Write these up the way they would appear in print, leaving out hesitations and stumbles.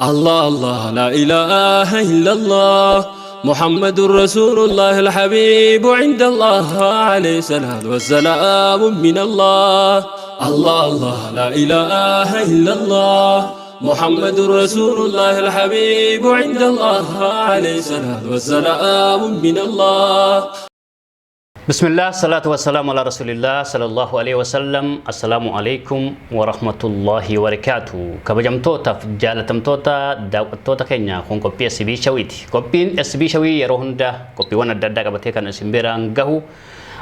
الله الله لا إله إلا الله محمد رسول الله الحبيب عند الله عليه الصلاة والسلام من الله. الله الله لا إله إلا الله محمد رسول الله الحبيب عند الله عليه الصلاة والسلام من الله. بسم الله الصلاة والسلام على رسول الله صلى الله عليه وسلم. السلام عليكم ورحمة الله وبركاته. كبجمتوتا جالتمتوتا داوتوتا كينيا كون قوبي اس بي شويتي. قوبين اس بي شوي yeroo hunda qophiiwwan adda addaa qabatee kan isin biraan gahu.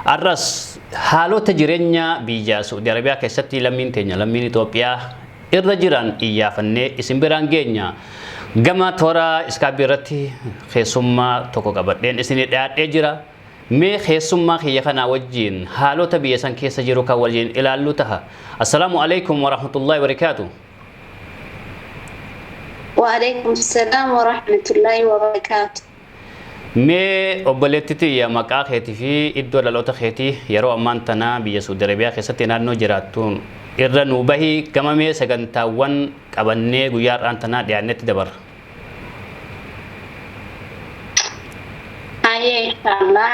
Arras haalota jireenya biyya Saudi Arabiyaa keessatti lammiin teenya lammiin Itoophiyaa irra jiran iyyaafannee isin biraan geenya. Gama toora iskaabii irratti keessummaa tokko qabadheen isin dhiyaadhee jira. Mee keessummaa kiyya kanaa wajjin haalota biyya san keessa jiru kan wajjin ilaallu taha. Assalaamu alaikum warahmatullahi wabarakaatu. وعليكم السلام ورحمة الله وبركاته. Mee obboleetti tiyya maqaa keetii fi iddoo dhaloota keetii yeroo ammaan tanaa biyya Saudi Arabiyaa keessatti naannoo jiraattuun irra nuu bahii gama mee sagantaawwan qabannee guyyaa har'aan tanaa dhiyaannetti dabarra. هيا إن شاء الله.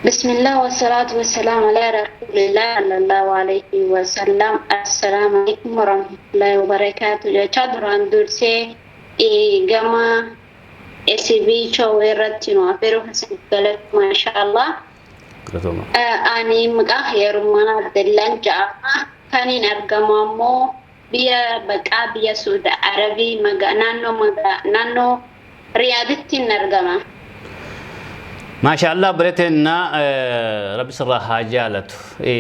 بسم الله والصلاة والسلام على رسول الله صلى الله عليه وسلم. السلام عليكم ورحمة الله وبركاته. Jechaa duraan dursee gama SB Show irratti nu affeeruu keessatti galatu maasha Allah. Galatooma. Ani maqaa Heerummaa Abdallaan jedhama. Kaniin argamu ammoo biyya baqaa biyya Suudi Arabii naannoo Riyaaditti argama. Maasha Allah obboleettiin Rabbi sirraa haa jaalatu.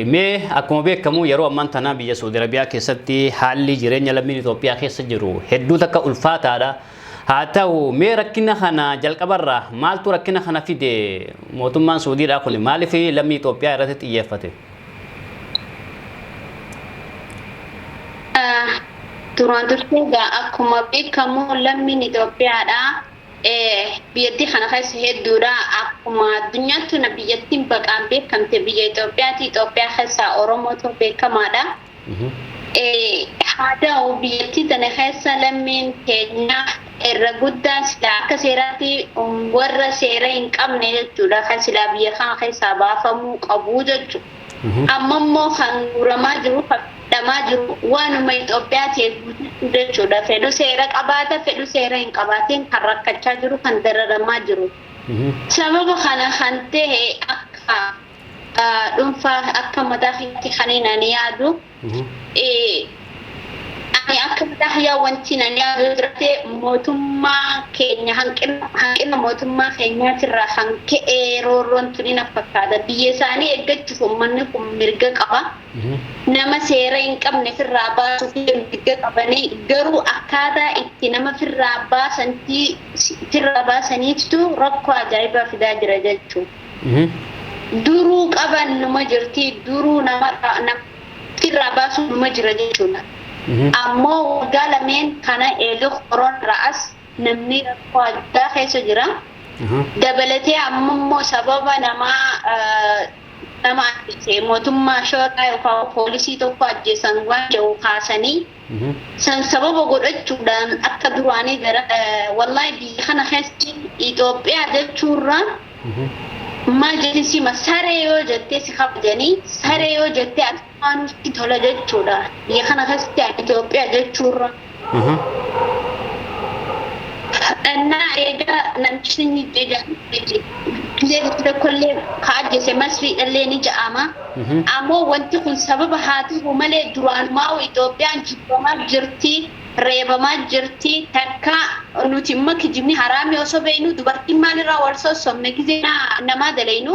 Mee akkuma beekamu yeroo ammaan tanaa biyya Saudi Arabiyaa keessatti haalli jireenya lammiin Itoophiyaa keessa jiru hedduu takka ulfaataadha. Haa ta'u mee rakkina kana jalqabarraa maaltu rakkina kana fide mootummaan Suudiidhaa kun maaliif lammii Itoophiyaa irratti xiyyeeffate? Duraan dursee egaa akkuma beekamu lammiin Itoophiyaadha. Biyyattii kana keessa hedduudha. Akkuma addunyaatti na biyyattiin baqaan beekamte biyya Itoophiyaati. Itoophiyaa keessaa Oromootu beekamaadha. Haa ta'u biyyattii tana keessa lammiin keenya irra guddaan silaa akka seeraatti warra seera hin qabne jechuudha. Kan silaa biyya kana keessaa baafamuu qabu jechuudha. Amma immoo kan guuramaa jiru kan hidhamaa jiru waanuma Itoophiyaa ta'e guutuu jechuudha. Fedhu seera qabaata fedhu seera hin qabaatiin kan rakkachaa jiru kan dararamaa jiru. Sababa kana kan ta'e akka dhuunfaa akka mataa kiyyaatti kan ani yaadu ani akka mataa kiyyaa wanti ani yaadu jiraate mootummaa keenya hanqina mootummaa keenyaatirraa kan ka'e roorroon tuni na fakkaata. Biyya isaanii eeggachuuf uummanni kun mirga qaba. Nama seera hin qabne firraa baasuuf mirga qabanii garuu akkaataa itti nama firraa baasaniitu rakkoo ajaa'ibaa fidaa jira jechuudha. Duruu qaban numa jirti duruu nama firraa baasuun numa jira jechuudha. Ammoo waggaa lameen kana eega koronaa as namni rakkoo addaa keessa jira. Dabalatee ammammoo sababa nama ajjeese mootummaa shooraa yookaan poolisii tokko ajjeesan waan jedhu kaasanii san sababa godhachuudhaan akka duraanii gara wallaahi biyya kana keessatti Itoophiyaa jechuurra maal jetti sima saree yoo jettee si kabajanii saree yoo jettee ati tola jechuudha. Biyya kana keessatti Itoophiyaa jechuurra. Innaa egaa namtichi tokkollee ka ajjeese masriidhallee ni ja'ama. Ammoo wanti kun sababa haa ta'u malee duraanumaa Itoophiyaan jibbamaa jirti, reebamaa jirti. Takka nuti immoo kijibni haraami osoo beeknu dubartiin maalirraa wal sossobne gizee namaa dalaynu.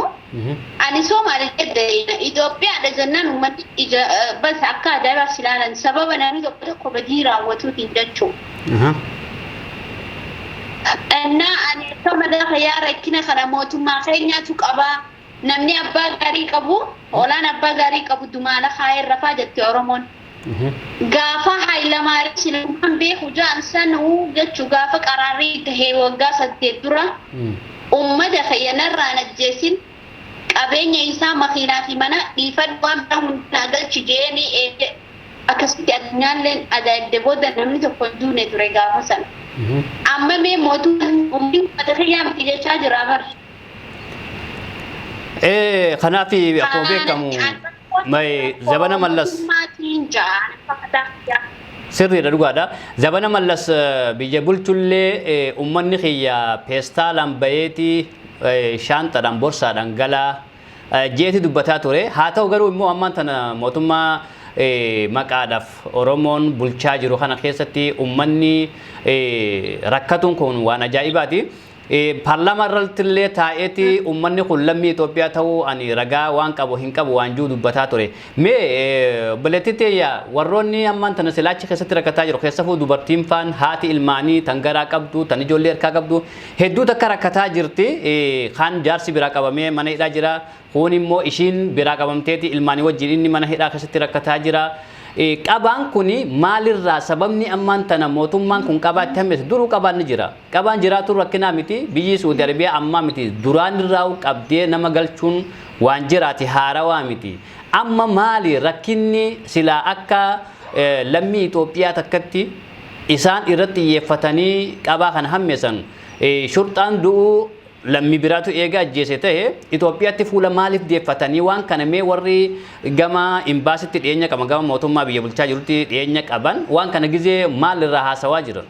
Ani Soomaalee dalayna Itoophiyaadha jennaan uummanni ija bas akka ajaa'ibaaf ilaalan sababa namni tokko tokko badii raawwatuutiin jechuudha. Innaa ani akka mataa kiyyaa rakkina kana mootummaa keenyaatu qaba. Namni abbaa gaarii qabu, hoolaan abbaa gaarii qabu dumaala kaayee rafaa jette Oromoon. Gaafa Hayilamaariyaam Silmaan beeku ja'an sanuu jechuu gaafa qaraarrii tahee waggaa 8 dura uummata kiyyanarraan ajjeesin qabeenya isaa makiinaa fi mana dhiifadhu waan biraa hundaa galchi jeeni Akkasitti addunyaalleen ajaa'ibde booda namni tokko hin duune ture gaafa sana. Amma mee mootummaan uummanni uummata kiyyaa miti jechaa jira bar. Kanaaf akkuma beekamu zabana Mallas Mootummaatiin ja'an fakkaata. Sirriidha, dhugaadha. Zabana Mallas biyya bulchullee uummanni kiyya peestaalaan bayeeti shaanxaadhaan borsaadhaan galaa jeeti dubbataa ture. Haa ta'u garuu immoo ammaan tana mootummaa maqaadhaaf Oromoon bulchaa jiru kana keessatti uummanni rakkatuun kun waan ajaa'ibaati. Paarlaamaa irratti illee taa'eeti uummanni kun lammii Itoophiyaa ta'uu ani ragaa waan qabu hin qabu waan jiru dubbataa ture. Mee obboleettii teeyya, warroonni ammaan tana silaachi keessatti rakkataa jiru, keessafuu dubartiin faan, haati ilmaanii tan garaa qabdu, tan ijoollee harkaa qabdu hedduu takka rakkataa jirti. Kaan jaarsi biraa qabamee mana hidhaa jira. Kun immoo ishiin biraa qabamteeti ilmaanii wajjin inni mana hidhaa keessatti rakkataa jira. Qabaan kuni maalirraa sababni ammaan tana mootummaan kun qabaatti hammeesse? Duruu qabaan ni jira. Qabaan jiraatu rakkinaa miti. Biyyi Suudi Arabiyaa ammaa miti, duraan irraa qabdee nama galchuun waan jiraati, haarawaa miti. Amma maali rakkinni silaa akka lammii Itoophiyaa takkatti isaan irratti xiyyeeffatanii qabaa kana hammeessan? Shurxaan du'uu lammii biraatu eega ajjeese ta'e, Itoophiyaatti fuula maaliif deeffatanii waan kana? Mee warri gama imbaasitti dhiyeenya qaban, gama mootummaa biyya bulchaa jirutti dhiyeenya qaban, waan kana gizee maal irraa haasawaa jiran?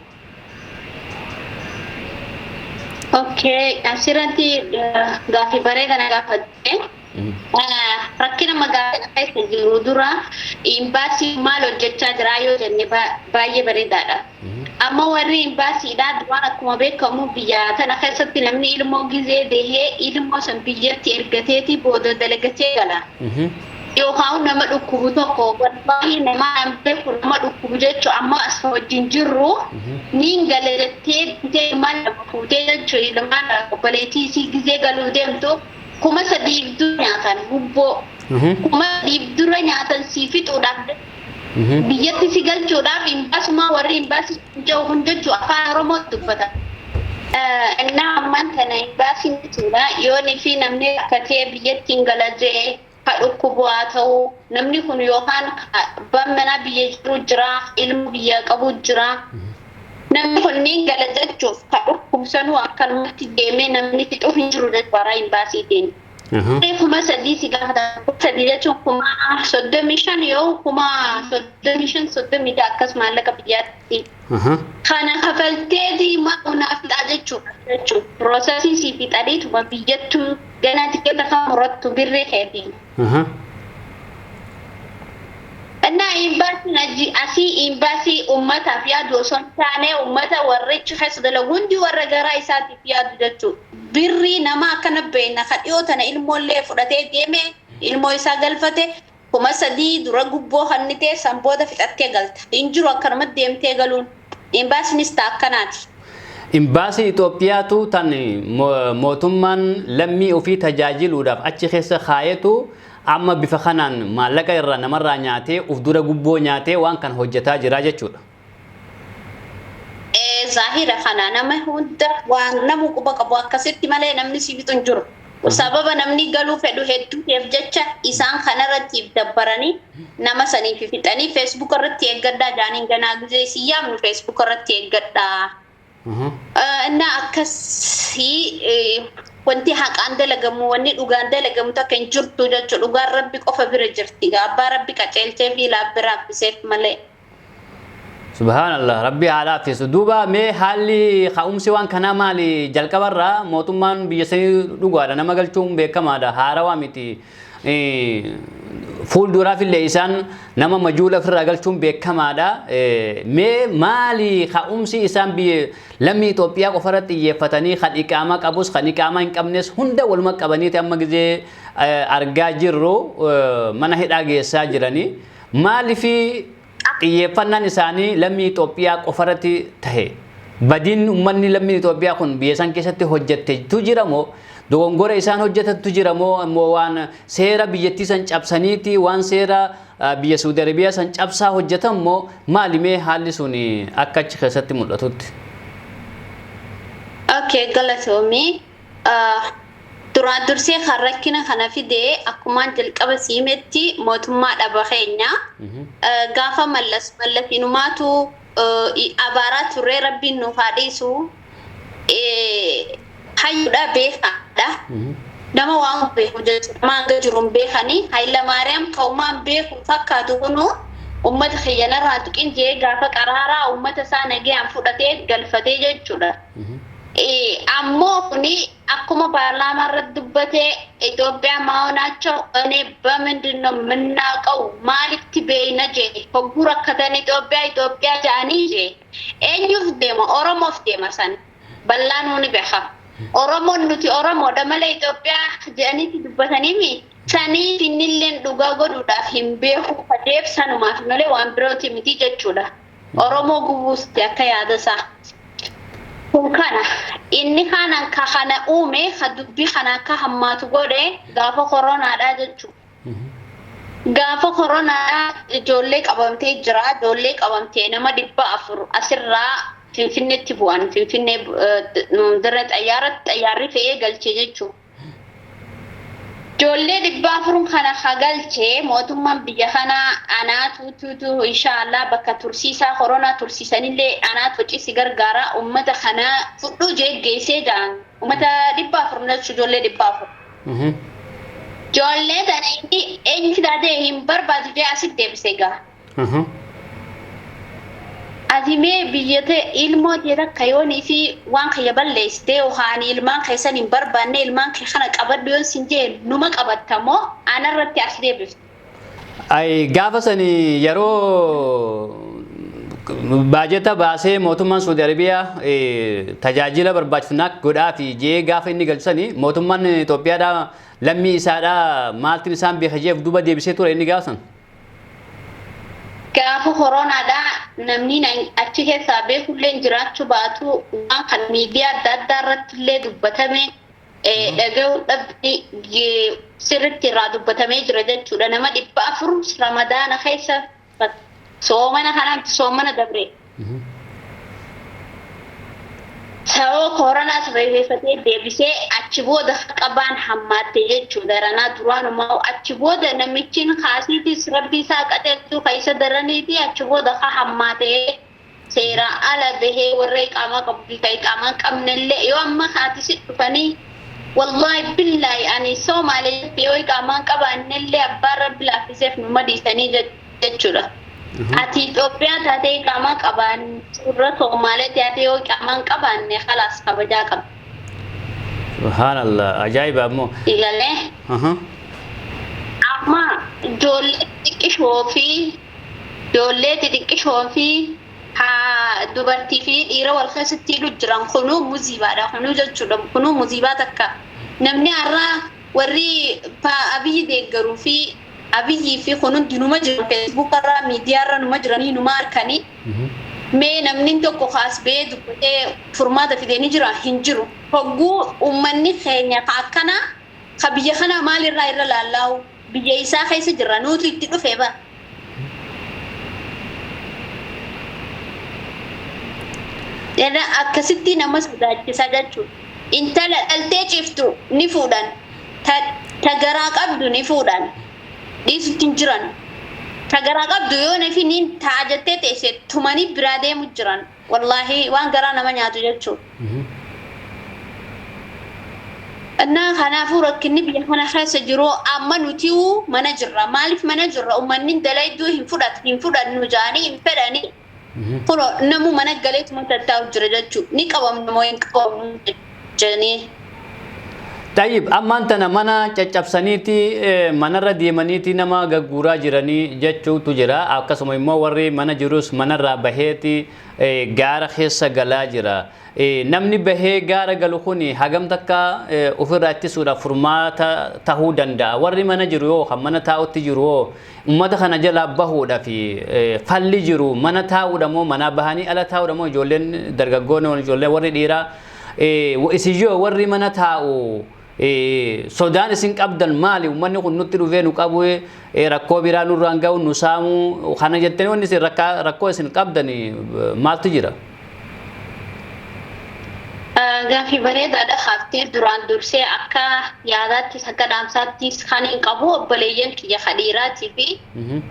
Okay, asirratti gaaffii bareedaa na gaafatte. Rakkina magaalaa keessa jiru dura imbaasii maal hojjechaa jira yoo jenne, baay'ee bareedaadha. Amma warri imbaasiidhaa duraan akkuma beekamu biyya tana keessatti namni ilmoo gizee dahee ilmoo san biyyatti ergateeti booda dalagatee gala. Yookaan nama dhukkubu tokko, baay'ee nama beeku, nama dhukkubu jechuun amma as wajjin jirru niin gala jettee bitee ilmaan lama fuutee jechuun ilmaan obboleettii isii gizee galuu deemtu 3000 dura nyaatan gubboo. 3000 dura nyaatan sii fixuudhaaf, biyyatti si galchuudhaaf. Imbaasumaa warri imbaasii jiru kun jechuun afaan Oromoo dubbata. Innaa ammaan tana imbaasiin jechuudha yoonii fi namni rakkatee biyyatti hin gala jee, ka dhukkubu haa ta'u, namni kun yookaan abbaan manaa biyya jiru jira, ilma biyya qabu jira. Namni kun ni gala jechuuf ka dhukkubsanuu akkanumatti deemee namni fixuu hin jiru jechuudha imbaasiitiin. 3000 si gaafata. 3000 jechuun 35,000 yoo 35,000, 36 akkas maallaqa biyyaatti. Kana kafalteeti maal fixaa jechuudha jechuudha. Processii si fixaniituma biyyattuu ganaa tikeeta kan murattu birree keetiin. Innaa imbaasiin asii imbaasii uummataaf yaadu osoo hin taane, uummata warrichi keessa dalagu hundi warra garaa isaatiif yaadu jechuudha. Birrii nama akkana beekna, ka dhiyoo tana ilmoollee fudhatee deeme, ilmoo isaa galfate, 3000 dura gubboo hannitee san booda fixattee galta. Hin jiru akkanumatti deemtee galuun. Imbaasiinis ta'a akkanaati. Imbaasii Itoophiyaatu tan mootummaan lammii ofii tajaajiluudhaaf achi keessa kaayetu amma bifa kanaan maallaqa irraa namarraa nyaatee, uf dura gubboo nyaatee waan kan hojjetaa jira jechuudha. Zaahira kana nama hunda waan namu quba qabu akkasitti malee namni si fixu hin jiru. Sababa namni galuu fedhu hedduuteef jecha isaan kanarratti dabbaranii nama saniif fixanii Facebook irratti eeggadhaa jaaniin, ganaa gizee si yaamnu Facebook irratti eeggadhaa. Innaa akkasii wanti haqaan dalagamu, wanni dhugaan dalagamu takka hin jirtu jechuudha. Dhugaan Rabbi qofa bira jirti. Abbaa Rabbi qaceelchee fi laabbi raabbiseef malee. Subhaanallah, Rabbi haa laaffisu. Duuba mee haalli ka'umsi waan kanaa maali? Jalqabarraa mootummaan biyya sanii dhugaadha, nama galchuun beekamaadha, haarawaa miti. Fuulduraaf illee isaan nama majuula ofirraa galchuun beekamaadha. Mee maali ka'umsi isaan biyya lammii Itoophiyaa qofarratti xiyyeeffatanii, kan iqaamaa qabus kan iqaamaa hin qabnes hunda waluma qabaniiti amma gizee argaa jirru mana hidhaa geessaa jiranii? Maalifi xiyyeeffannaan isaanii lammii Itoophiyaa qofarratti tahe? Badiin uummanni lammii Itoophiyaa kun biyya san keessatti hojjettetu jira moo, dogongora isaan hojjetantu jira moo, immoo waan seera biyyattii san cabsaniiti, waan seera biyya Saudi Arabiyaa san cabsaa hojjetan moo maali? Mee haalli sun akka achi keessatti mul'atutti? Okay, galatoomii. Duraan dursee kan rakkina kana fide akkumaan jalqaba siimetti mootummaa dhaba keenya. Gaafa Mallas Mallasiinumaatu abaaraa turree Rabbiin nuuf haa dhiisu. Hayyuudha, beekaadha. Nama waan beeku jechuudha. Nama hanga jiru hin beekanii. Hayila Maariyaam ka'umaan beeku fakkaatu kunuu ummata kiyyanarraa tuqin jee gaafa qaraaraa ummata isaa nagayaan fudhatee galfatee jechuudha. Ammoo kuni akkuma paarlaamaa irratti dubbatee Itoophiyaa maa'onaachoo እኔ በምንድን ነው የምናውቀው maalitti beeyna jee hogguu rakkatan Itoophiyaa Itoophiyaa jedhanii jee eenyuuf deema? Oromoof deema. San bal'aa nuuni beeka. Oromoon nuti Oromoodha malee Itoophiyaa jedhaniiti dubbataniimi saniif innilleen dhugaa godhuudhaaf hin beeku kajeef sanumaaf malee waan birooti miti jechuudha. Oromoo gubuusti akka yaada isaa. Kun kana inni kana ka kana uume, ka dubbii kana akka hammaatu godhe gaafa koronaadha jechuudha. Gaafa koronaadha ijoollee qabamtee jira. Ijoollee qabamtee nama 400 asirraa Finfinneetti bu'an. Finfinnee dirree xayyaaratti xayyaarri fe'ee galchee jechuudha. Ijoollee 400 kana ka galchee mootummaan biyya kanaa anaatu tuutu inshaallah bakka tursiisaa koronaa tursiisanillee anaatu hojii gargaara uummata kana fudhuu jee geessee ja'an uummata 400 jechuun ijoollee 400. Ijoollee tana inni eenyu fidaatee hin barbaadu jee asitti deebisee gaa. Ati mee biyya ta'e ilmoo ta'e takka yoonii fi waan kiyya balleessitee yookaan ilmaan keessan hin barbaanne, ilmaan kee kana qabadhu yoon sin jee numa qabatta moo anarratti as deebifte? Ay, gaafa sani yeroo baajeta baasee mootummaan Saudi Arabiyaa tajaajila barbaachisu godhaa fi jee gaafa inni galchisani mootummaan Itoophiyaadhaa lammii isaadhaa maaltiin isaan beeka jeef duuba deebisee ture inni gaafa san. Gaafa koronaadhaa namni achi keessaa beekullee jiraachuu baatu waan kan miidiyaa adda addaa irratti illee dubbatame dhaga'uu dhabni sirriitti irraa dubbatamee jira jechuudha. Nama 400 Ramadaana keessa soomana kanaatti soomana dabre. Sababa koronaa sababeeffatee deebisee achi booda qabaan hammaatte jechuudha. Daranaa duraanumaa achi booda namichi kaasiitis Rabbi isaa qaxeelchuu keessa daraniiti achi booda ka hammaatee seeraan ala bahee warra iqaamaa qabu fi ka iqaamaa qabnellee yoo amma kaatisi dhufanii, wallaahi billaahi ani Soomaalee yoo iqaamaa qabaannellee abbaan Rabbi laaffiseef numa dhiisanii jechuudha. Ati Itoophiyaa taatee iqaamaa qabaan irra Soomaalee taatee yoo iqaamaa hin qabaanne khalaas kabajaa qabda. Subhaanallah, ajaa'iba ammoo. Igalee amma ijoollee xixiqqishoo fi ijoollee xixiqqishoo fi haa dubartii fi dhiira wal keessatti hidhu jiran kunuu muziibaadha kunuu jechuudha, kunuu muziibaa takka. Namni har'aa warri Abiyyi deeggaruu fi Abiyyii fi kun hundi numa jiran, Facebook irraa miidiyaa irra numa jiranii numa harkanii. Mee namni tokko kaas ba'ee dubbatee furmaata fidee ni jira? Hin jiru. Hogguu uummanni keenya ka akkanaa ka biyya kanaa maalirraa irra laallaa'u? Biyya isaa keessa jirra, nuutu itti dhufe bara. Jedha akkasitti nama sodaachisa jechuudha. Intala dhaltee ciftu ni fuudhan. Ta garaa qabdu ni fuudhan. Dhiisutti hin jiran. Ta garaa qabdu yoo nafi niin ta'a jettee teesse tumanii biraa deemu jiran. Wallaahi waan garaa nama nyaatu jechuudha. Innaa kanaafuu rakkinni biyya kana keessa jiru amma nuti mana jirra. Maaliif mana jirra? Uummanni dalayduu hin fudhatu, hin fudhannu jaanii hin fedhanii. Kunoo namu mana galeetuma tattaa'u jira jechuudha. Ni qabamnu moo hin qabamnu jedhanii. Tayyib, ammaan tana mana caccabsaniiti manarra deemaniiti nama gagguuraa jiranii jechuutu jira. Akkasuma immoo warri mana jirus manarraa baheeti gaara keessa galaa jira. Namni bahee gaara galu kun hagam takka ofirraa ittisuudhaaf furmaata tahuu danda'a? Warri mana jiru yoo kan mana taa'utti jiru hoo uummata kana jalaa bahuudhaaf falli jiru mana taa'uudha moo manaa bahanii ala taa'uudha moo ijoolleen dargaggoon, ijoolleen warri dhiiraa, isiyyoo warri mana taa'u sodaan isin qabdan maali? Uummanni kun nutti dhufee nu qabu, rakkoo biraa nurraan ga'u, nu saamu kana jettanii wanni isin rakkoo isin qabdan maaltu jira? Gaaffii bareedaadha kaaftee. Duraan dursee akka yaadaattis akka dhaamsaattis kan hin qabu obboleeyyan kiyya kadhiiraatii fi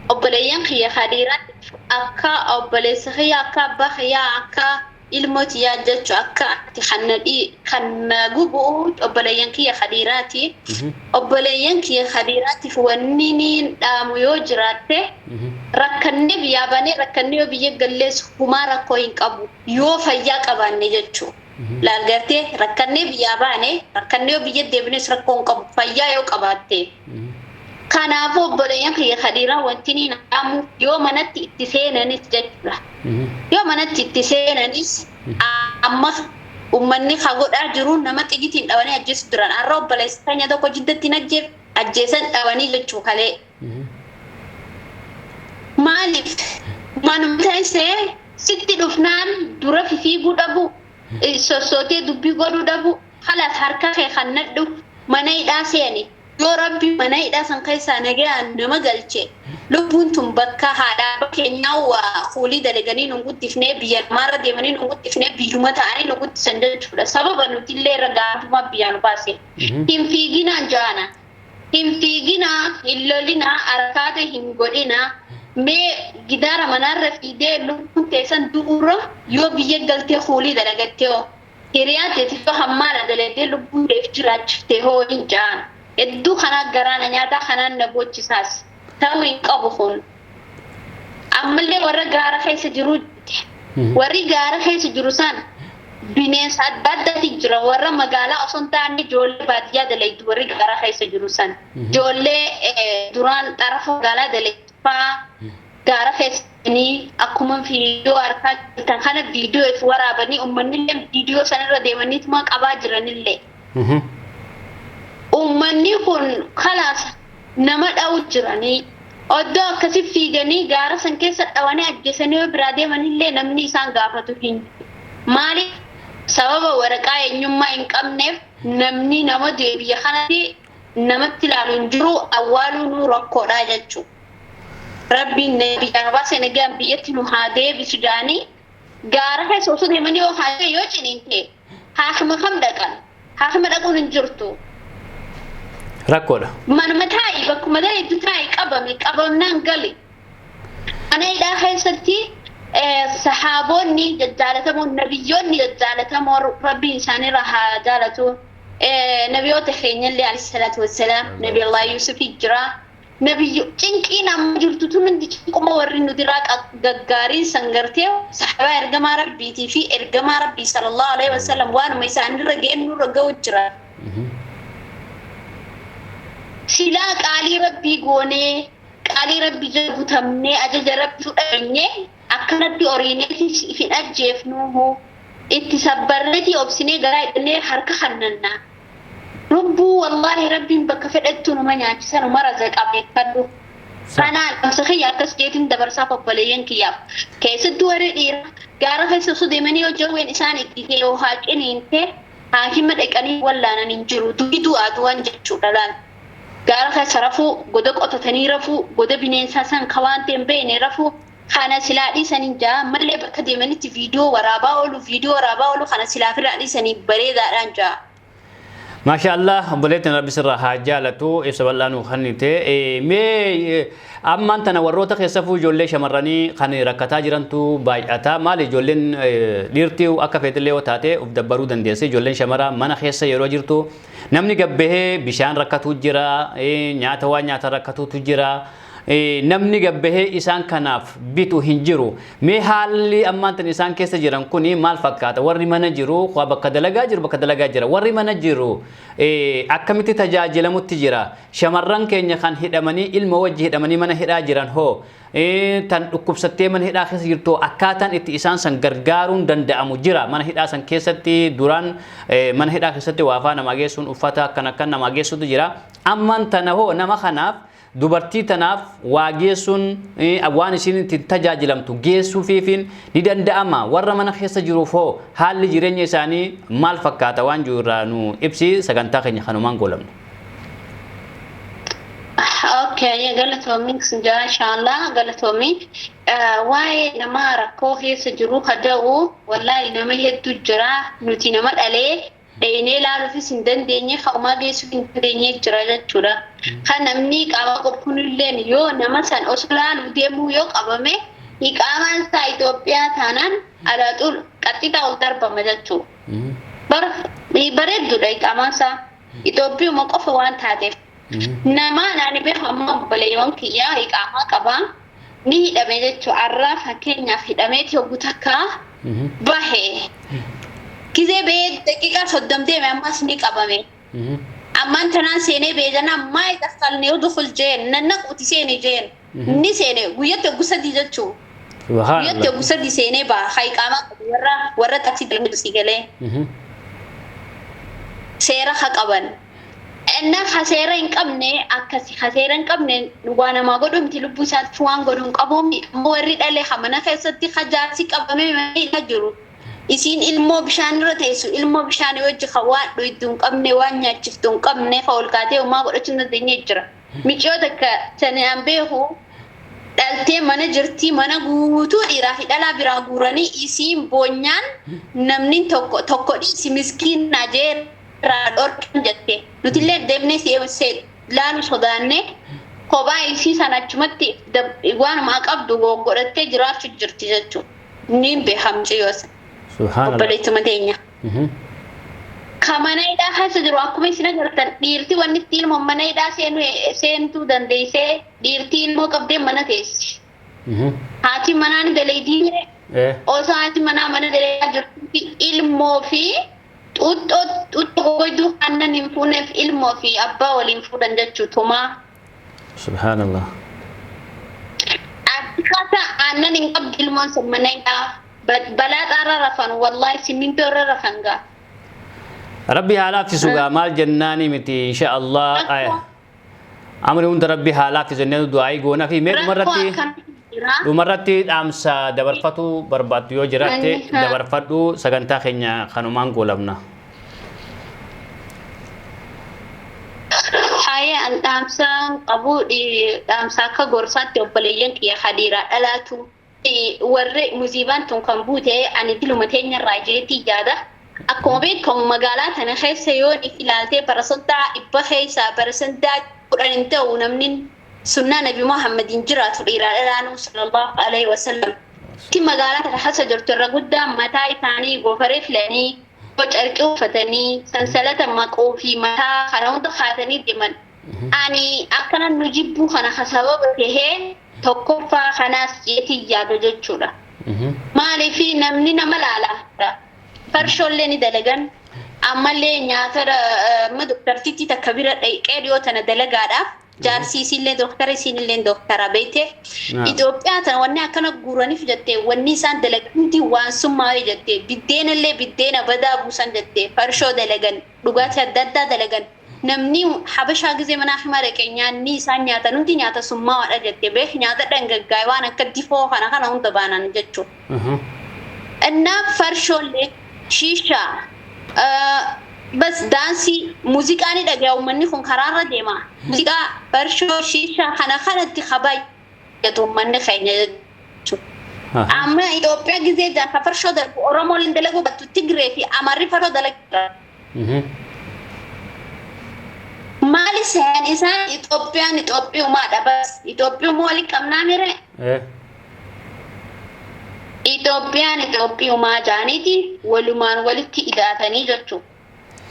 obboleeyyan kiyya kadhiiraatiif akka obboleessa kiyya, akka abbaa kiyya, akka ilmoo tiyyaa jechu, akka ati kan na gubu obboleeyyan kiyya kadhiiraati. Obboleeyyan kiyya kadhiiraatiif wanni niin dhaamu yoo jiraatte, rakkannee biyyaa baanee rakkannee yoo biyya gallees humaa rakkoo hin qabu yoo fayyaa qabaanne jechuu. Laal gartee, rakkannee biyyaa baane rakkannee yoo biyya deebines rakkoo hin qabu fayyaa yoo qabaatte. Kanaafuu obboleeyyan kiyya kadhiiraa wanti niin dhaamu yoo manatti itti seenanis jechuudha. Yoo manatti itti seenanis amma uummanni ka godhaa jiru nama xigitiin dhabanii ajjeesu jiran. Har'a obboleessa keenya tokko Jiddatti hin ajjeesan dhabanii jechuu kalee. Maaliif manuma teessee sitti dhufnaan dura fiiguu dhabu, sossootee dubbii godhuu dhabu, kalaas harka kee kan nadhu mana hidhaa seeni. Yoo Rabbi mana hidhaa san keessaa nagayaan nama galche, lubbuun tun bakka haadha abbaa keenyaa waa fuulii dalaganii nu guddifnee, biyya namaarra deemanii nu guddifnee, biyyuma ta'anii nu guddisan jechuudha. Sababa nuti illee irra gaafuma biyyaa nu baase. Hin fiiginaan jaana. Hin fiiginaa, hin lolinaa, harkaata hin godhinaa. Mee gidaara manaarra fiidee lubbuun teessan du'uurra yoo biyya galtee fuulii dalagattee hoo, hiriyaa teetiif yoo hammaana dalagdee lubbuun teef jiraachiftee hoo hin jaan. Hedduu kanaa garaana nyaataa kanaan na boochisaas. Ta'uu hin qabu kun. Ammallee warra gaara keessa jiru, warri gaara keessa jiru san bineensa adda addaati jira. Warra magaalaa osoo hin taane ijoollee baadiyyaa dalaytu warri gaara keessa jiru san. Ijoollee duraan xarafa magaalaa dalaytu fa'aa gaara keessanii akkuma viidiyoo harkaa jirtan kana viidiyoo if waraabanii uummanni illee viidiyoo sanarra deemaniituma qabaa jiranillee. Uummanni kun kalaas nama dha'u jiranii. Oddoo akkasi fiiganii gaara san keessa dhawanii ajjeesanii yoo biraa deemanillee namni isaan gaafatu hin jiru. Maaliif? Sababa waraqaa eenyummaa hin qabneef namni nama du'e biyya kanatti namatti ilaalu hin jiru, awwaaluun rakkoodha jechuudha. Rabbiin biyyaa baasee nagaan biyyatti nu haa deebisu jedhanii gaara keessa osoo deemanii yoo haa yoo ciniinte haakima kam dhaqan? Haakima dhaquun hin jirtu. Rakkoodha. Manuma taa'i, bakkuma ta'etti taa'i, qabame qabamnaan gali. Mana hidhaa keessatti sahaabonni jajjaalatamoon, nabiyyoonni jajjaalatamoo, Rabbiin isaanirra haa jaalatu. Nabiyoota keenyallee alayhi salaatu wassalaam, Nabi Allah Yuusufii jira. Nabiyyo cinqiin amma jirtu tun hundi cinquma warri nu diraa gaggaariin san gartee sahabaa ergamaa Rabbiitii fi ergamaa Rabbii sallallahu alaihi wasallam waanuma isaanirra ga'een nurra ga'u jira. Silaa qaalii Rabbii goonee, qaalii Rabbii jala butamnee, ajaja Rabbii fudhannee akkanatti oriineeti hin ajjeefnuuhu, itti sabbarreetii obsinee garaa hidhannee harka kannanna. Lubbuu wallaahi Rabbiin bakka fedhattu numa nyaachisa, numa razaqa, beekadhu. Kanaan dhamsa kiyya akkas jeetiin dabarsaaf obboleeyyan kiyyaaf. Keessattuu warri dhiiraa gaara keessa osoo deemanii yoo jawween isaan itti yoo haa ciniinte haakima dhaqanii wallaanan hin jiru. Du'i du'aa du'an jechuudha laal. Gaara keessa rafuu, goda qotatanii rafuu, goda bineensaa san ka waan ta'e hin beekne rafuu, kana silaa dhiisanii jaa. Mallee bakka deemanitti viidiyoo waraabaa oolu, viidiyoo waraabaa oolu kana silaa ofirraa dhiisanii bareedaadhaan jaa. Maasha Allah, obboleettiin, Rabbi sirraa haa jaalatu, ibsa bal'aa nuu kennite. Mee ammaan tana warroota keessafuu ijoollee shamarranii kan rakkataa jirantu baay'ata. Maali, ijoolleen dhiirtii akka feetillee yoo taate of dabbaruu dandeesse. Ijoolleen shamaraa mana keessa yeroo jirtu namni gabbahee bishaan rakkatu jira, nyaata waan nyaata rakkatutu jira. Namni gabbahee isaan kanaaf bitu hin jiru. Mee haalli ammaan tan isaan keessa jiran kuni maal fakkaata? Warri mana jiru, waa bakka dalagaa jiru, bakka dalagaa jira. Warri mana jiru akkamitti tajaajilamutti jira? Shamarran keenya kan hidhamanii ilma wajji hidhamanii mana hidhaa jiran hoo, tan dhukkubsattee mana hidhaa keessa jirtu, akkaataan itti isaan san gargaaruun danda'amu jira? Mana hidhaa san keessatti duraan mana hidhaa keessatti waafaa namaa geessuun, uffata akkan akkan namaa geessutu jira. Ammaan tana hoo nama kanaaf, dubartii tanaaf waa geessuun, waan isiin ittiin tajaajilamtu geessuufiifiin ni danda'ama? Warra mana keessa jiruuf hoo haalli jireenya isaanii maal fakkaata waan jiru irraa nu ibsi, sagantaa keenya kanumaan goolamne. Okay, galatoomii jaa inshallah galatoomii. Waa'ee nama rakkoo keessa jiru kada'u wallaahi nama hedduu jira. Nuti nama dhalee dheenee ilaaluufis hin dandeenye, haumaa geessuu hin dandeenye jira jechuudha. Kan namni qaama qulqullinilleen yoo nama san osoo ilaaluu deemuu yoo qabame, iqaamaan isaa Itoophiyaa taanaan alaaxuul qaxxitaa ol darbama jechuudha. Bareedduudha iqaamaan isaa Itoophiyuma qofa waan taateef. Nama ani beeku amma obboleeyyoon kiyyaa iqaamaa qabaa ni hidhame jechuudha. Arraa fakkeenyaaf hidhameeti hoggu takka bahe. Gizee bahee daqiiqaa 30 deeme ammas ni qabame. Ammaan tanaan seenee beejanaa maa idakkalni udkhul jeen nannaquuti seeni jeen. Ni seene guyyatti hoggu 3 jechuudha. Guyyatti hoggu 3 seenee baha. Haa iqaamaa qabu warra taksii dalagu si galee. Seera ha qaban. Innaa ha seera hin qabne akkasi ha seera hin qabne waa namaa godhu miti, lubbuu isaatti waan godhu hin qabu. Ammoo warri dhale ha mana keessatti ha jaarsi qabamee mana hidhaa jiru. Isiin ilmoo bishaan irra teessu, ilmoo bishaanii wajji ha waan dhuydu hin qabne, waan nyaachiftu hin qabne, ha ol kaatee homaa godhachuu hin dandeenye jira. Miciyoo takka tani an beeku dhaltee mana jirti, mana guutuu dhiiraa fi dhalaa biraa guuranii isiin boonyaan namni tokko tokko dhiisi miskiinaa jee irraa dhorkan jette. Nutillee deemnee laalu sodaanne kophaa isii sana achumatti waanuma qabdu godhattee jiraachuu jirti jechuudha. Niin beeka mucayyoo sana. Subhaanallah. Obboleessuma teenya. Ka mana hidhaa keessa jiru akkuma isin agartan dhiirti wanni itti ilmoo mana hidhaa seentuu dandeessee dhiirti ilmoo qabdee mana teessi. Haati manaa ni dalaydii, osoo haati manaa mana dalagaa jirtutti ilmoo fi xuuxxoo xuuxxoo goggoyduu aannan hin fuuneef ilmoo fi abbaa waliin fuudhan jechuu tumaa. Subhaanallah. Akkaataa aannan hin qabdu ilmoon sun mana hidhaa balaa xaarra rafan, wallaahi simmintoo irra rafan gaa. Rabbi haa laaffisu gaa, maal jennaani miti, insha Allah. Amri hunda Rabbi haa laaffisu jennee du'aayii goona fi mee Rakkoo dhumarratti akkanatu jira. dhumarratti dhaamsa dabarfatu barbaaddu yoo jiraatte dabarfadhu, sagantaa keenya kanumaan goolabna. Haye, an dhaamsa qabu dhaamsa akka gorsaatti obboleeyyan kiyya hadiiraa dhalaatu warri muziibaan tun kan buute ani diluma teenyarraa jeetii yaada. Akkuma beekamu magaalaa tana keessa yoo ilaaltee 100% keessaa 10% hin ta'u namni sunnaa Nabi Muhammadiin jiraatu dhiiraa dhalaanuu sallallahu alaihi wasallam. Ti magaalaa tana keessa jirtu irra guddaan mataa isaanii goofaree filanii, carqii uffatanii, sansalata maquu fi mataa kana hunda kaatanii deeman. Ani akkana nu jibbuu kana sababa tahee tokkoffaa kanaas jeetii yaada jechuudha. Maaliif namni nama laala. Farshoollee ni dalagan. Ammallee nyaata amma doktartitti takka bira dhaqee dhiyoo tana dalagaadhaaf. Jaarsi isiillee doktara, isiinillee doktara beekte. Itoophiyaa tana wanni akkana guuraniif jettee wanni isaan dalagan hundi waan summaa'ee jettee, biddeenallee biddeena badaa buusan jettee, farshoo dalagan, dhugaatii adda addaa dalagan. Namni habashaa gizee manaa hima dhaqee nyaanni isaan nyaatan hundi nyaata summaa'aadha jettee beek, nyaata dhangaggaa'e waan akka difoo kana kana hunda baanan jechuudha. Innaa farshoollee, shiishaa, bas daansii, muuziqaa ni dhagaya uummanni kun karaarra deema. Muuziqaa, farshoo, shiishaa kana kanatti kabaayatu uummanni keenya jechuudha. Amma Itoophiyaa gizee jaarsa farshoo dalagu Oromoon dalaguu battu Tigree fi Amaarri farshoo dalagu. Maali seen isaan Itoophiyaan Itoophiyumaadha bas. Itoophiyuma waliin qabnaa mire? Itoophiyaan Itoophiyumaa jaaniiti walumaan walitti idaatanii jechuudha.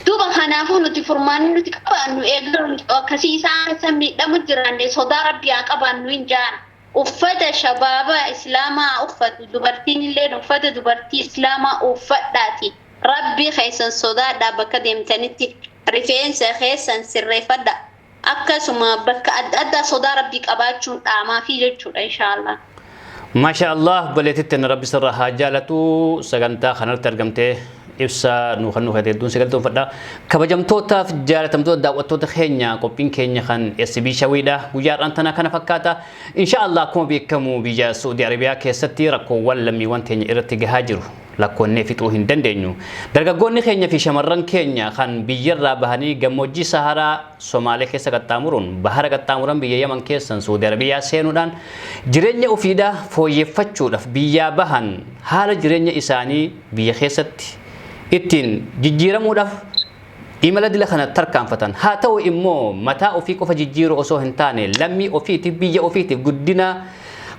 Duuba kanaafuu nuti furmaanni nuti qabaannu eegalu akkasii isaan keessa miidhamu jiraanne sodaa rabbii haa qabaannu hin jaan. Uffata shabaaba islaamaa uffatu, dubartiin illee uffata dubartii islaamaa uffadhaati. Rabbii keessan sodaadhaa, bakka deemtanitti rifeensa keessan sirreeffadha. Akkasuma bakka adda addaa sodaa rabbii qabaachuun dhaamaa fi jechuudha inshaallah. Maasha Allah, obboleettitti rabbi sirra haa jaalatu, sagantaa kanarratti argamtee Ibsa nu kan nu hedduun si galatoonfadha. Kabajamtootaaf jaalatamtoota daawwattoota keenya, qophiin keenya kan SB Shawiidha. Guyyaa har'aan tana kana fakkaata. Insha Allah, akkuma beekamu biyya Saudi Arabiyaa keessatti rakkoowwan lammiiwwan teenya irratti gahaa jiru lakkoonnee fixuu hin dandeenyu. Dargaggoonni keenya fi shamarran keenya kan biyyarraa bahanii gammoojjii Saharaa Somaalee keessa qaxxaamuruun, bahara qaxxaamuran, biyya Yaman keessan Saudi Arabiyaa seenuudhaan jireenya ofiidhaa fooyyeffachuudhaaf biyyaa bahan, haala jireenya isaanii biyya keessatti ittiin jijjiiramuudhaaf imala dila kana tarkaanfatan. Haa ta'u immoo mataa ofii qofa jijjiiruu osoo hin taane, lammii ofiitiif, biyya ofiitiif guddina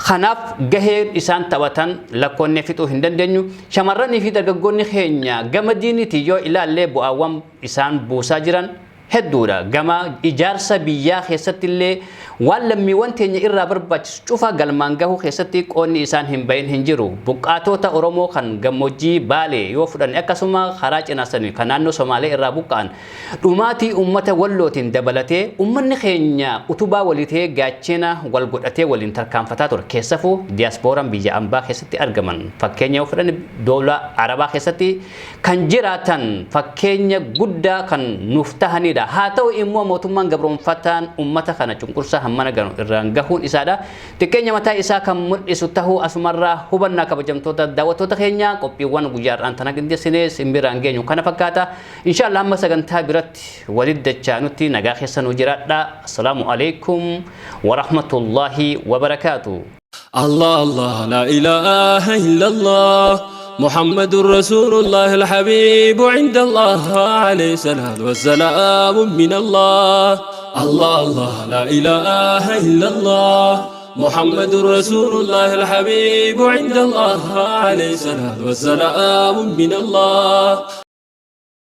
kanaaf gaheen isaan taphatan lakkoonnee fixuu hin dandeenyu. Shamarranii fi dargaggoonni keenya gama diiniitiin yoo ilaallee bu'aawwan isaan buusaa jiran hedduudha. Gama ijaarsa biyyaa keessatti illee waan lammiiwwan teenya irraa barbaachisu cufa galmaan gahuu keessatti qoonni isaan hin bahin hin jiru. Buqqaatota Oromoo kan gammoojjii Baalee yoo fudhanne, akkasuma karaa cinaasanii kan naannoo Somaalee irraa buqqa'an, dhumaatii uummata Wallootiin dabalatee uummanni keenya utubaa walii ta'ee, gaachena wal godhatee waliin tarkaanfataa ture. Keessafuu diyaaspooraan biyya ambaa keessatti argaman, fakkeenya yoo fudhanne doola Arabaa keessatti kan jiraatan, fakkeenya guddaa kan nuuf tahanidha. Haa ta'u immoo mootummaan gabroonfataan uummata kana cunqursaa hammana ganu irraan gahuun isaadha. Xiqqeenya mataa isaa kan mul'isu tahuu asumarraa hubannaa. Kabajamtoota daawwattoota keenya, qophiiwwan guyyaa har'aan tana qindeessinee simbiraan geenyu kana fakkaata. Inshallah, hamma sagantaa biratti walitti dachaanutti nagaa keessa nu jiraadha. Assalaamu alaikum wa rahmatullahi wa barakaatu. الله الله، لا إله إلا الله، محمد رسول الله الحبيب عند الله، عليه الصلاة والسلام من الله. الله الله، لا إله إلا الله، محمد رسول الله الحبيب عند الله، عليه الصلاة والسلام من الله.